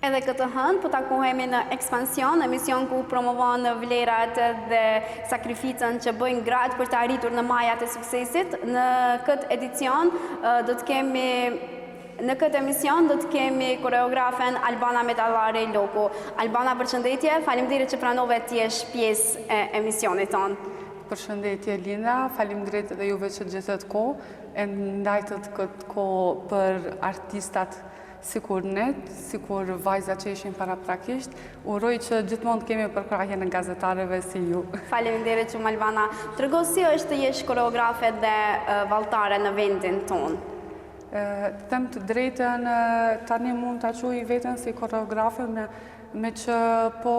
Edhe këtë të hënë po takohemi në Ekspansion, emision ku promovon vlerat dhe sakrificën që bëjnë gratë për të arritur në majat e suksesit. Në këtë edicion do të kemi Në këtë emision do të kemi koreografen Albana Metallari Loku. Albana, përshëndetje, faleminderit që pranove të jesh pjesë e emisionit tonë. Përshëndetje Linda, faleminderit edhe juve që gjetët kohë, e ndajtët këtë kohë për artistat sikur ne, sikur vajzat që ishin paraprakisht. Uroj që gjithmonë të kemi përkrahjen e gazetarëve si ju. Faleminderit shumë Albana. Trego si është të jesh koreografe dhe valltare në vendin tonë? Të them të drejtën, tani mund ta quaj veten si koreografe me meqë po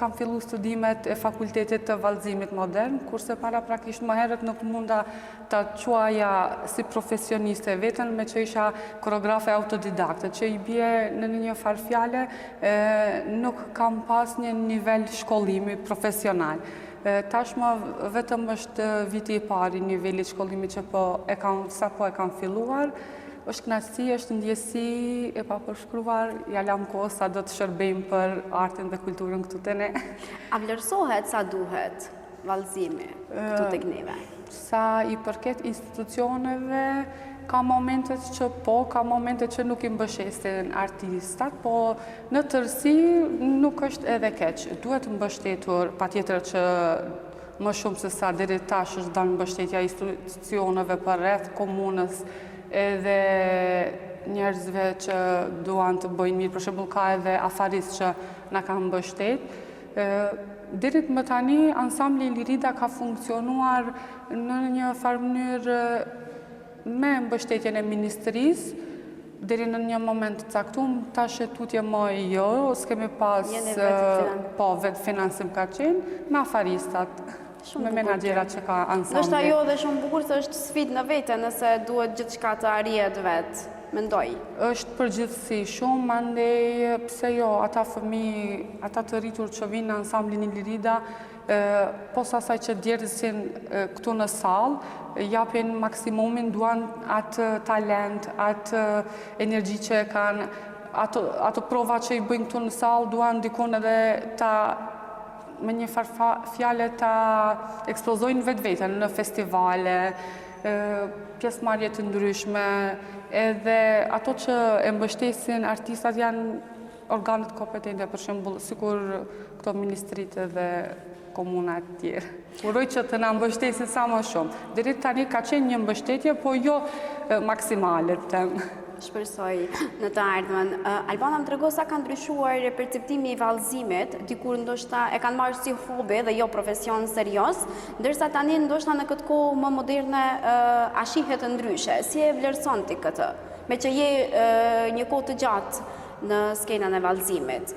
kam fillu studimet e fakultetit të vallëzimit modern, kurse paraprakisht më herët nuk munda ta quaja si profesioniste veten, meqë isha koreografe autodidakte, që i bie në një farë fjale, nuk kam pas një nivel shkollimi profesional. Tashmë vetëm është viti i parë i nivelit shkollimit që po e kam, sapo e kam filluar. Është kënaqësi, është ndjesi e papërshkruar, ia lamë kohës sa do të shërbejmë për artin dhe kulturën këtu te ne. A vlerësohet sa duhet vallëzimi këtu tek neve? Sa i përket institucioneve, ka momentet që po, ka momentet që nuk i mbështesin artistat, po në tërësi nuk është edhe keq. Duhet mbështetur, patjetër që më shumë se sa deri tash është dhënë mbështetja e institucioneve përreth komunës edhe njerëzve që duan të bëjnë mirë, për shembull ka edhe afaristë që na kanë mbështet. Deri më tani, ansambli Ilirida ka funksionuar në një farë mënyrë me mbështetjen e ministrisë, deri në një moment të caktum, tash e tutje më jo, s'kemi pas, po, vetëfinancim ka qenë, me afaristat, me menaxherat që ka ansambli. Ndoshta jo dhe shumë bukur se është sfidë në vete, nëse duhet gjithçka të arrihet vetë, mendoj. Është përgjegjësi shumë, mandej, pse jo, ata fëmijë, ata të rritur që vinë në ansamblin Ilirida, pos asaj që djersin këtu në sallë, japin maksimumin, duan atë talent, atë energji që e kanë, ato, ato prova që i bëjnë këtu në sallë, duan dikun edhe ta me një farë fjale ta ekspozojnë vetveten në festivale, pjesëmarrje të ndryshme, edhe ato që e mbështesin artistat janë organet kompetente, për shembull, sikur këto ministritë dhe komunat e tjerë. Uroj që të na mbështesin sa më shumë. Deri tani ka qenë një mbështetje, po jo maksimale, të them. Shpresoj në të ardhmen. Albana më trego sa ka ndryshuar perceptimi i vallëzimit, dikur ndoshta e kanë marrë si hobi dhe jo profesion serioz, ndërsa tani ndoshta në këtë kohë më moderne a shihet ndryshe. Si e vlerëson ti këtë? Meqë je një kohë të gjatë në skenën e vallëzimit.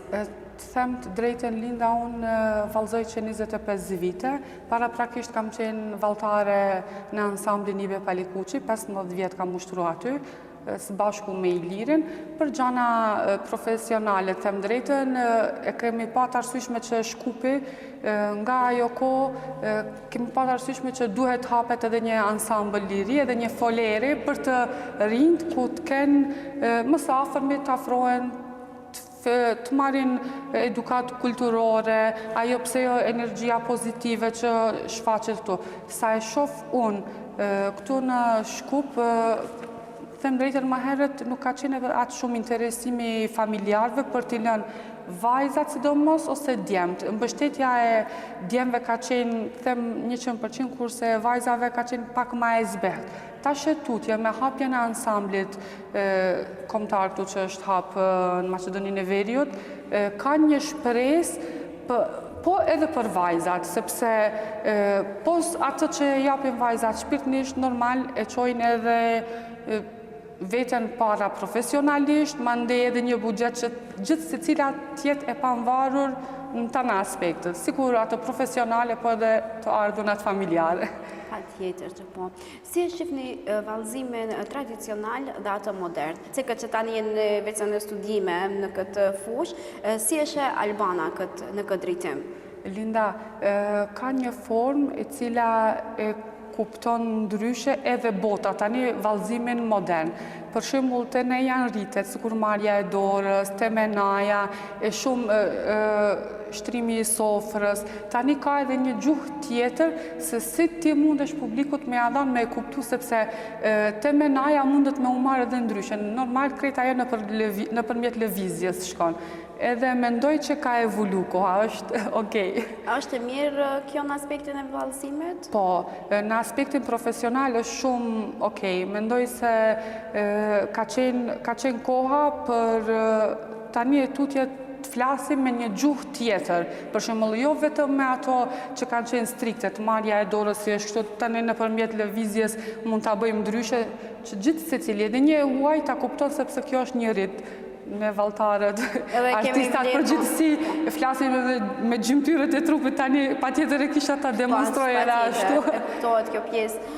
Të them të drejtën Linda, unë vallëzoj që 25 vite. Paraprakisht kam qenë valltare në ansamblin Ibe Palikuqi, 15 vjet kam ushtru aty, së bashku me Ilirin. Për gjana profesionale, të them drejtën, e kemi pa të arsyeshme që Shkupi, nga ajo kohë, kemi pa të arsyeshme që duhet hapet edhe një ansambël i ri, edhe një fole e re për të rinjtë, ku të kenë më së afërmi të afrohen të marrin edukatë kulturore, ajo pse jo energjia pozitive që shfaqet këtu. Sa e shof unë këtu në Shkup, them drejtën më herët nuk ka qenë edhe aq shumë interesimi i familjarëve për t'i lënë vajzat sidomos ose djemtë. Mbështetja e djemve ka qenë, them 100%, kurse e vajzave ka qenë pak ma e zbehtë. Tash e tutje, me hapjen e ansamblit kombëtar këtu që është hap në Maqedoninë e Veriut, ka një shpresë po edhe për vajzat, sepse pos atë që japin vajzat shpirtnisht normal e çojnë edhe veten para profesionalisht, mandej edhe një buxhet që gjithsecila të jetë e pamvarur në tana aspektet, sikur ato profesionale, po edhe të ardhunat familjare. Patjetër që po. Si e shihni vallëzimin tradicional dhe atë modern? Cekët që tani jeni veç në studime në këtë fushë, si e sheh Albana këtë, në këtë drejtim? Linda, ka një formë e cila e. kupton ndryshe edhe bota tani vallëzimin modern. Për shembull, te ne janë ritet, sikur marrja e dorës, temenaja, e shumë shtrimi i sofrës. Tani ka edhe një gjuhë tjetër se si ti mundesh publikut me ia dhanë me e kuptu sepse temenaja mundet me u marrë edhe ndryshe. Normal krejt ajo nëpërmjet lëvizjes shkon. Edhe mendoj që ka evolu koha, është okej. A është e mirë kjo në aspektin e vallëzimit? Po, në aspektin profesional është shumë okej. Mendoj se ka qenë ka qenë koha për tani e tutje të flasim me një gjuhë tjetër. Për shembull, jo vetëm me ato që kanë qenë strikte, të marrja e dorës si është kështu, tani nëpërmjet lëvizjes mund ta bëjmë ndryshe, që gjithsecili, edhe një e huaj ta kupton sepse kjo është një rit. Ne valltarët, artistat përgjithësi, flasim edhe me gjymtyrët e trupit, tani patjetër e kisha ta demonstroj edhe ashtu. E kuptohet kjo pjesë.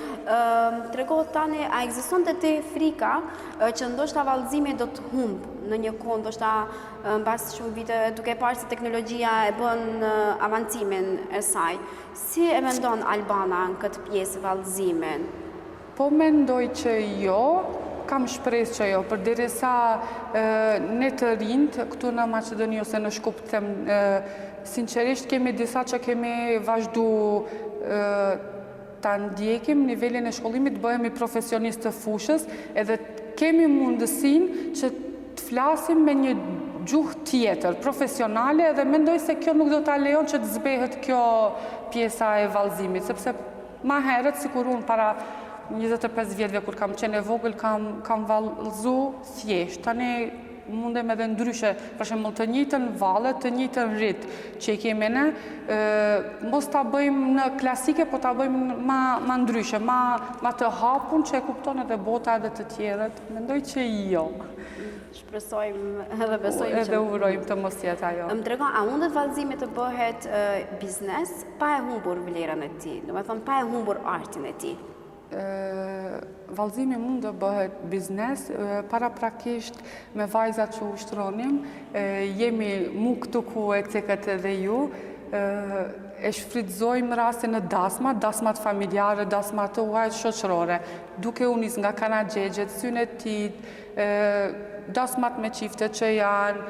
Trego tani, a ekziston te ti frika që ndoshta vallëzimi do të humbë në një kohë, ndoshta mbas shumë viteve, duke parë se teknologjia e bën avancimin e saj. Si e mendon Albana në këtë pjesë vallëzimin? Po mendoj që jo, kam shpresë që jo, përderisa ne të rinjtë këtu në Maqedoni ose në Shkup të them sinqerisht kemi disa që kemi vazhdu ta ndjekim nivelin e shkollimit, të bëhemi profesionistë të fushës edhe kemi mundësinë që të flasim me një gjuhë tjetër, profesionale edhe mendoj se kjo nuk do ta lejon që të zbehet kjo pjesa e vallëzimit, sepse Ma herët, sikur unë para 25 vjetëve kur kam qenë e vogël kam kam vallëzu thjesht. Tani mundem edhe ndryshe, për shembull të njëjtën valle, të njëjtën rit që i kemi ne, mos ta bëjmë në klasike, po ta bëjmë ma ma ndryshe, ma ma të hapun që e kupton edhe bota edhe të tjerët. Mendoj që jo. Shpresojmë edhe besojmë që... Edhe urojmë të mos jetë ajo. Më trego, a mundet vallëzimi të bëhet biznes pa e humbur vlerën e tij? Domethënë, pa e humbur artin e tij? Vallëzimi mund të bëhet biznes, paraprakisht me vajzat që ushtronim, jemi mu këtu ku e cekët edhe ju, e shfrytëzojmë rastin në dasma, dasmat familjare, dasmat të huajt shoqërore, duke u nis nga kanagjegjet, synetit, dasmat me çifte që janë,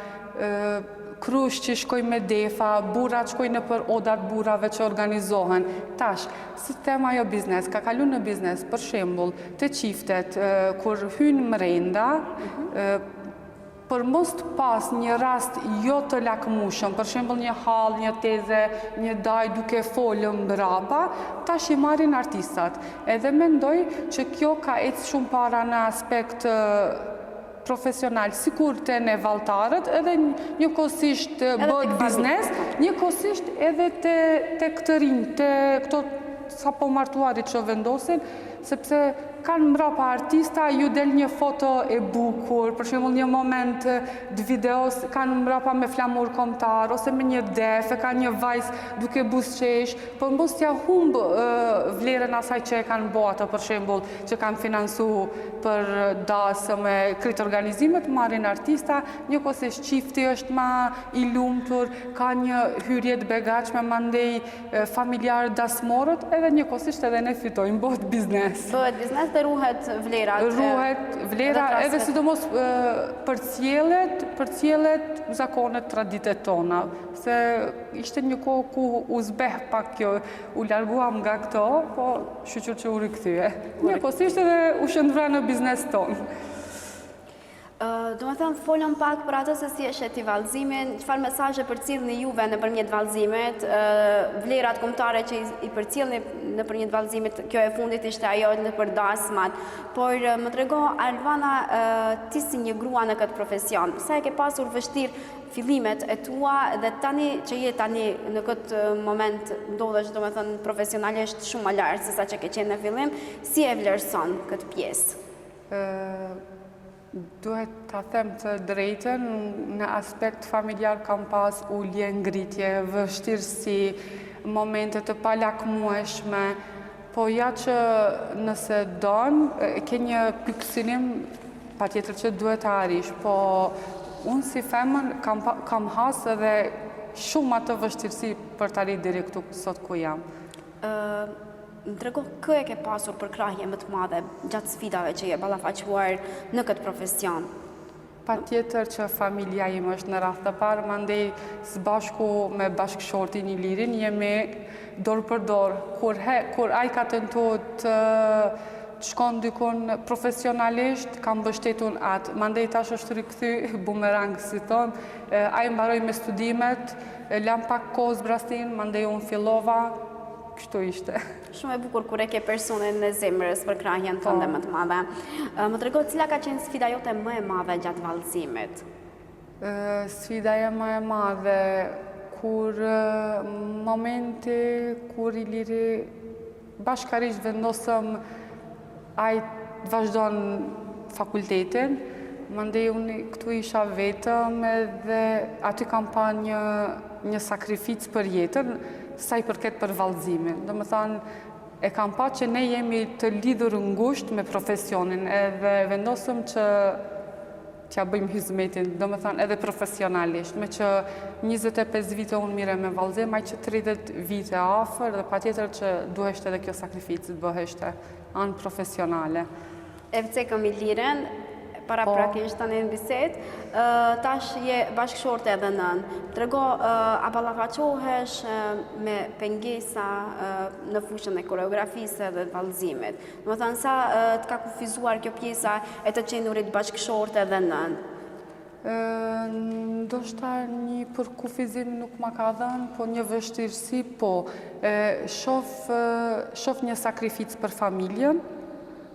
krush që shkojnë me defa, burrat shkojnë nëpër odat burrave që organizohen. Tash, si të them ajo biznes, ka kalu në biznes, për shembull, te çiftet, kur hynë mrenda, mhm. për mos të pas një rast jo të lakmushëm, për shembull një hallë, një teze, një dajë duke folë mbrapa, tash i marrin artistat. Edhe mendoj që kjo ka ecë shumë para në aspekt profesional, sikur te ne valltarët, edhe njëkohësisht bëhet biznes, njëkohësisht edhe te tek të rinjtë, te këto sapomartuarit që vendosin, sepse kanë mbrapa artista, ju del një foto e bukur, për shembull një moment të videos kanë mbrapa me flamur kombëtar ose me një def, e ka një vajzë duke buzëqesh, Por mos t'ja humb vlerën asaj që e kanë bo ato për shembull, që kanë financu për dasëm e krejt organizimet, marrin artista, njëkohësisht çifti është ma i lumtur, ka një hyrje të begatshme mandej familjarët dasmorët, edhe njëkohësisht edhe ne fitojmë, bëhet biznes. Bëhet biznes dhe ruhet vlera. Ruhet vlera edhe sidomos përcjellet, përcjellet zakonet, traditet tona, se Ishte një kohë ku u zbeh pak kjo, u larguam nga këto, po shyqyr që u rikthye. Njëkohësisht edhe u shndërrua në biznes tonë. Domethënë, folëm pak për atë se si e sheh ti vallëzimin, çfarë mesazhe përcillni juve nëpërmjet vallëzimit, vlerat kombëtare që i përcillni nëpërmjet vallëzimit, kjo e fundit ishte ajo nëpër dasmat. Por më trego, Albana, ti si një grua në këtë profesion, sa e ke pasur vështirë fillimet e tua dhe tani që je tani në këtë moment ndodhesh domethënë profesionalisht shumë më lart se sa që ke qenë në fillim, si e vlerëson këtë pjesë? Duhet ta them të drejtën, në aspekt familjar kam pas ulje, ngritje, vështirësi, momente të palakmueshme, po ja që nëse don, ke një pikësynim Patjetër që duhet ta arrish, po unë si femër kam, kam has edhe shumë atë vështirësi për të arrit deri këtu sot ku jam. Më trego kë e ke pasur përkrahje më të madhe gjatë sfidave që je ballafaquar në këtë profesion? Patjetër që familja ime është në radhë të parë, mandej së bashku me bashkëshortin Ilirin jemi dorë për dorë. Kur he, kur ai ka tentu të shkon dikun profesionalisht, kam mbështetun atë. Mandej tash është rikthy bumerang, si thonë. Ai mbaroi me studimet, lam pak kohë zbrastin, mandej unë fillova, Kështu ishte. Shumë e bukur kur e ke personin e zemrës përkrahjen tënde më të madhe. Më trego cila ka qenë sfida jote më e madhe gjatë vallëzimit? Sfida e më e madhe kur momenti kur Iliri bashkarisht vendosëm ai të vazhdon fakultetin, mandej unë këtu isha vetëm edhe aty kam pa një, një sakrificë për jetën, sa i përket për vallëzimin. Domethënë, e kam pa që ne jemi të lidhur ngusht me profesionin edhe vendosëm që t'ja bëjmë hyzmetin, domethënë edhe profesionalisht, meqë 25 vite unë mirrem me vallëzim, ai që 30 vite afër dhe patjetër që duheshte edhe kjo sakrificë të bëheshte anë profesionale. E cekëm Ilirin, paraprakisht tani në bisedë, tash je bashkëshorte edhe nënë. Trego, a ballafaqohesh me pengesa në fushën e koreografisë dhe vallëzimit? Domethënë, sa të ka kufizuar kjo pjesa e të qenurit bashkëshorte dhe nënë? Ndoshta një përkufizim nuk ma ka dhënë, po një vështirësi po. Shof, shof një sakrificë për familjen,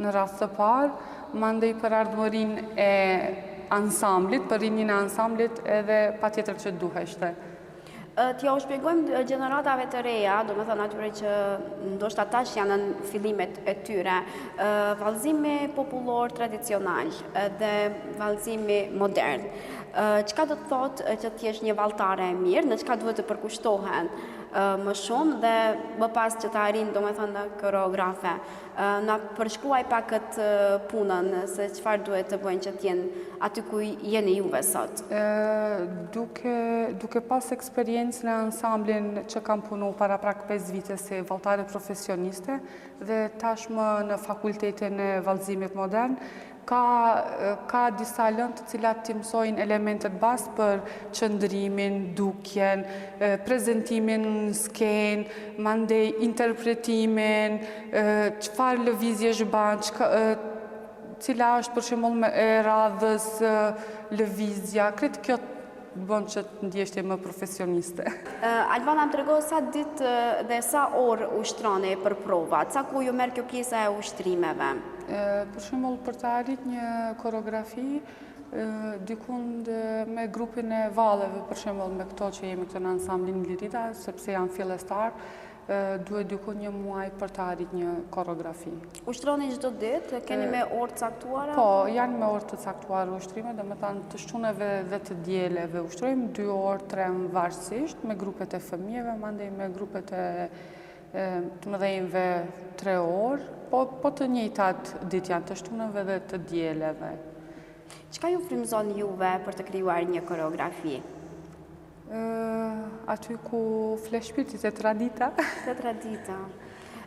në radhë të parë, mandej për ardhmërinë e ansamblit, për rininë e ansamblit edhe patjetër që duheshte. T'jua shpjegojmë gjeneratave të reja, domethënë atyre që ndoshta tash janë në fillimet e tyre, vallëzimi popullor tradicional dhe vallëzimi modern. Çka do të thotë që të jesh një valltare e mirë, në çka duhet të përkushtohen më shumë dhe më pas që të arrijnë domethënë në koreografe. Na përshkruaj pak këtë punën, se çfarë duhet të bëjnë që të jenë aty ku jeni juve sot. Duke, duke pas eksperiencë në ansamblin që kam punu paraprak 5 vite si valltare profesioniste dhe tashmë në fakultetin e vallëzimit modern, Ka, ka disa lëndë të cilat t'i mësojnë elementet bazë për qëndrimin, dukjen, prezentimin në skenë, mandej interpretimin, çfarë lëvizjesh ban, cila është për shembull e radhës lëvizja, krejt kjo të bën që të ndjehesh ti më profesioniste. Albana, më trego sa ditë dhe sa orë ushtroni për provat, sa kohë ju merr kjo pjesa e ushtrimeve? Për shembull, për të arrit një koreografi, dikund me grupin e valleve, për shembull, me këto që jemi këto në ansamblin Lirida, sepse janë fillestar, duhet dikund një muaj për të arrit një koreografi. Ushtroni çdo ditë, keni me orë të caktuara? Po, janë me orë të caktuara ushtrime, domethënë të shtuneve dhe të dieleve ushtrojmë 2 orë, 3 varësisht, me grupet e fëmijëve, mandej me grupet e të mëdhenjve 3 orë, po, po të njëjtat ditë janë të shtuneve dhe të dieleve. Çka ju frymëzon juve për të krijuar një koreografi? Aty ku fle shpirti te tradita. Te tradita.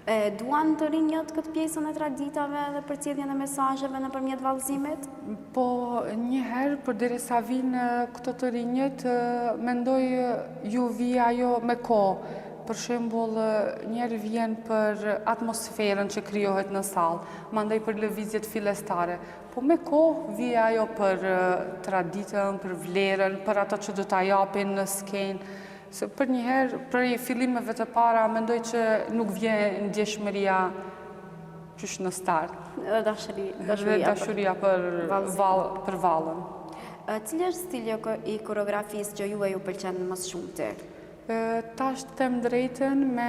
E duan të rinjët këtë pjesën e traditave dhe përcjelljen e mesazheve nëpërmjet vallëzimit? Po, njëherë, përderisa vijnë këto të rinjët, mendoj ju vjen ajo me kohë. Për shembull, njëherë vjen për atmosferën që krijohet në sallë, mandej për lëvizjet fillestare. Po me kohë vjen ajo për traditën, për vlerën, për ato që do ta japin në skenë. Se përnjëherë, prej fillimeve të para, mendoj që nuk vjen ndjeshmëria qysh në start. Dhe dashuria, dhe dashuria për, val, për vallen. Cili është stili i koreografisë që juve ju pëlqen më së shumti? Tash të them drejtën me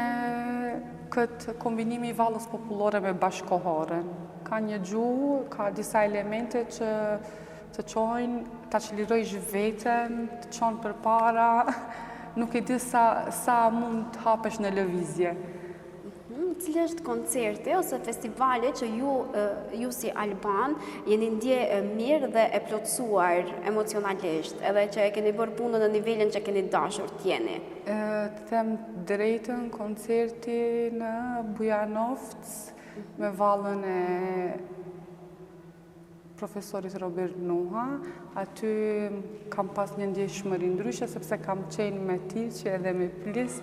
këtë kombinimi i valles popullore me bashkëkohoren. Ka një gjuhë, ka disa elemente që të çojnë, ta çlirojsh veten, të çon përpara, nuk e di sa, sa mund të hapesh në lëvizje. Cili është koncerti ose festivali që ju, ju si Alban jeni ndje mirë dhe e plotësuar emocionalisht, edhe që e keni bërë punën në nivelin që keni dashur të jeni? Të them drejtën, koncerti në Bujanovc me vallen e profesorit Robert Nuha, aty kam pas një ndjeshmëri ndryshe, sepse kam qenë me tirqe edhe me plis,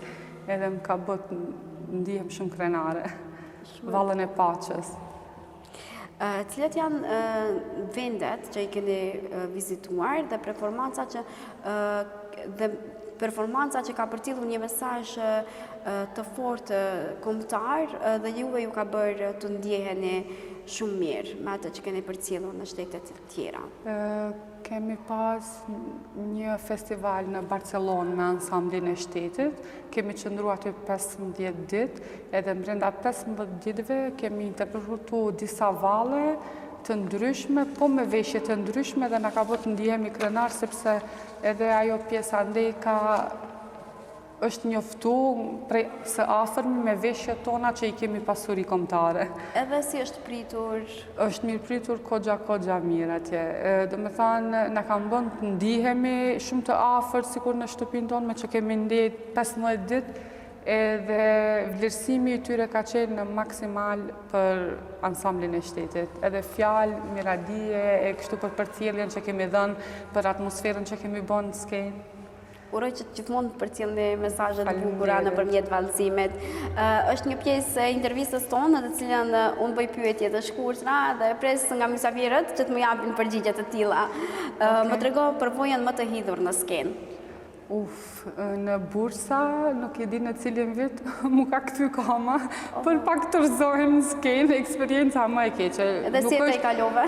edhe më ka bë të ndihem shumë krenare. Vallen e paqes. Cilat janë vendet që i keni vizituar dhe performanca që dhe performanca që ka përcjellur një mesazh të fortë kombëtar dhe juve ju ka bërë të ndjeheni shumë mirë me atë që keni përcjellur në shtetet tjera? Kemi pas një festival në Barcelonë me ansamblin e shtetit, kemi qëndru aty 15 ditë, edhe mbrenda 15 ditëve kemi interpretu disa valle të ndryshme, po me veshje të ndryshme dhe na ka bërë të ndihemi krenar sepse edhe ajo pjesa andej ka është njoftu prej së afërmi me veshjet tona që i kemi pasuri kombëtare. Edhe si është pritur? Është mirëpritur kogja kogja mirë atje. Domethanë, na kanë bën të ndihemi shumë të afërt, sikur në shtëpinë tonë, meqë kemi ndejt 15 ditë, edhe vlerësimi i tyre ka qenë në maksimal për ansamblin e shtetit. Edhe fjalë, miradije, e kështu për përcjelljen që kemi dhënë, për atmosferën që kemi bën në skenë. Uroj që gjithmonë të përcjellni mesazhe të bukura nëpërmjet vallëzimit. Është një pjesë e intervistës tonë në të cilën unë bëj pyetje të shkurtra dhe pres nga mysafirët që të më japin përgjigje të tilla. Më trego përvojën më të hidhur në skenë. Uf, në Bursa, nuk e di në cilin vit, m'u ka kthy kama, për pak të rrëzohem në skenë, eksperienca më e keqe. Edhe si e tejkalove?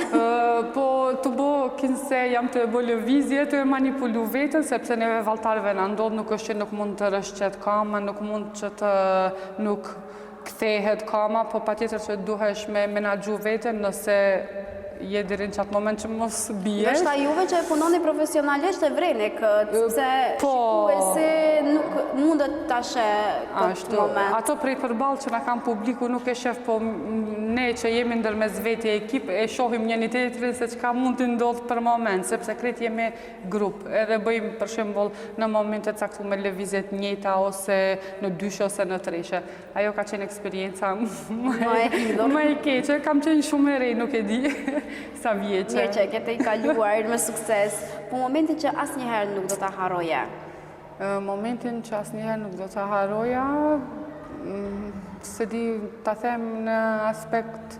Po, tu bo, kinse jam tu e bo lëvizje, tu e manipulu veten, sepse neve valltarëve na ndodh, nuk është që nuk mund të rrëshqet kama, nuk mund që të nuk kthehet kama, po patjetër që duhesh me menaxhu veten nëse je deri në qatë moment që mos biesh. Ndoshta juve që e punoni profesionalisht e vreni këtë, sepse po, shikuesi nuk mundet ta sheh këtë moment. Ato prej përballë që na kanë publiku nuk e shef, po ne që jemi ndërmes veti ekip, e shohim njëni tjetrin se çka mund të ndodhë për moment, sepse krejt jemi grup, edhe bëjmë për shembull në momente të caktume lëvizje të njëjta ose në dyshe ose në treshe. Ajo ka qenë eksperienca më e keqe, kam qenë shumë e re, nuk e di sa vjeçe. Mirë që e ke tejkaluar me sukses, po momentin që asnjëherë nuk do ta harroje? Momentin që asnjëherë nuk do ta harroja, mm, s'e di ta them në aspekt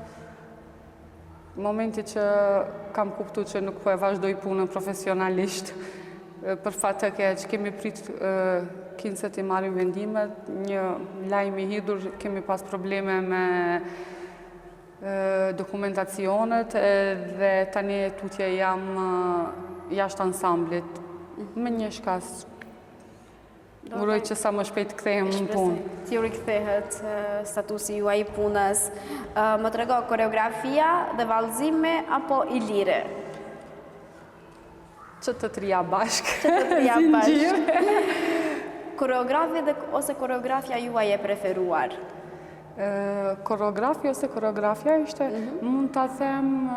Momenti që kam kuptu që nuk po e vazhdoj punën profesionalisht, për fat të keq, kemi prit kinse t'i marrim vendimet, një lajm i hidhur, kemi pas probleme me dokumentacionet dhe tani e tutje jam jashtë ansamblit, me një shkas Uroj që sa më shpejt të kthehem në punë. T'ju rikthehet statusi juaj i punës. Më trego koreografia dhe vallëzimi apo Iliri? Që të trija bashkë. Që të trija bashkë. Koreografi dhe ose koreografja juaj e preferuar? Koreografi ose koreografja ishte, mhm. mund ta them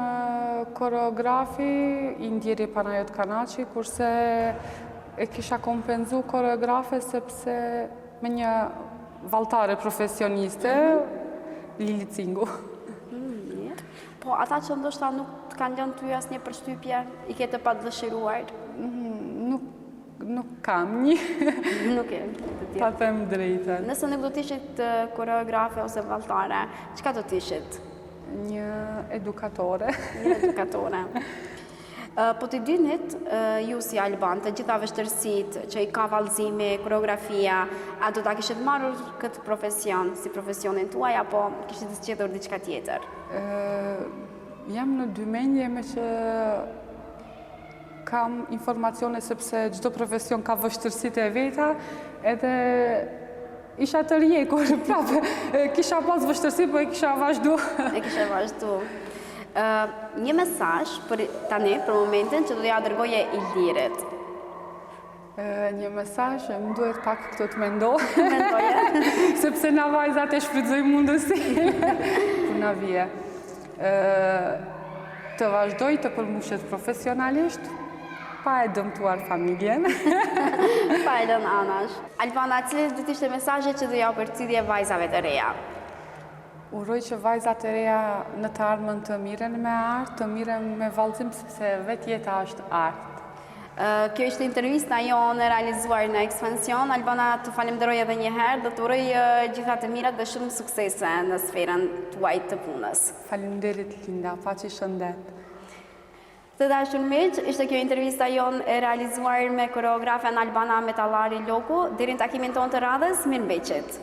koreografi i ndjeri Panajot Kanaçi, kurse e kisha kompenzu koreografe sepse me një valltare profesioniste, mhm. Lili Cingu. Mm, po, ata që ndoshta nuk të kanë lënë ty asnjë përshtypje, i ke të padëshiruar? Mhm, nuk Nuk kam një. Nuk e. Ta them drejtën. Nëse nuk do të ishit koreografe ose valltare, çka do të ishit? Një edukatore. Një edukatore. Po t'i dinit ju si Alban, të gjitha vështirësitë që i ka vallëzimi, koreografia, a do ta kishit marrë këtë profesion si profesionin tuaj, apo kishit zgjedhur diçka tjetër? Jam në dy mendje meqë Kam informacione sepse çdo profesion ka vështirësitë e veta, edhe isha tërhjekur, prapë, kisha pas vështirësi, po e kisha vazhdu. E kisha vazhdu. Një mesazh për tani, për momentin, që do t'ia dërgoje Ilirit. Një mesazh, më duhet pak këtu të mendoj. Mendoje. Sepse na vajzat e shfrytëzojmë mundësinë. Kur na vije. Të vazhdojë të përmbushet profesionalisht, pa e dëmtuar familjen. Pa e lënë anash. Albana, cili do të ishte mesazhi që do ua përcillje vajzave të reja? Uroj që vajzat e reja në të ardhmen të mirren me art, të mirren me vallëzim sepse vetë jeta është art. Kjo ishte intervista jonë e realizuar në Ekspansion. Albana, të falemderoj edhe një herë dhe të uroj gjitha të mirat dhe shumë suksese në sferën tuaj të punës. Faleminderit Linda, paçi shëndet. Të dashur miq, ishte kjo intervista jonë e realizuar me koreografen Albana Metallari Loku. Deri në takimin tonë të radhës, mirëmbetshit.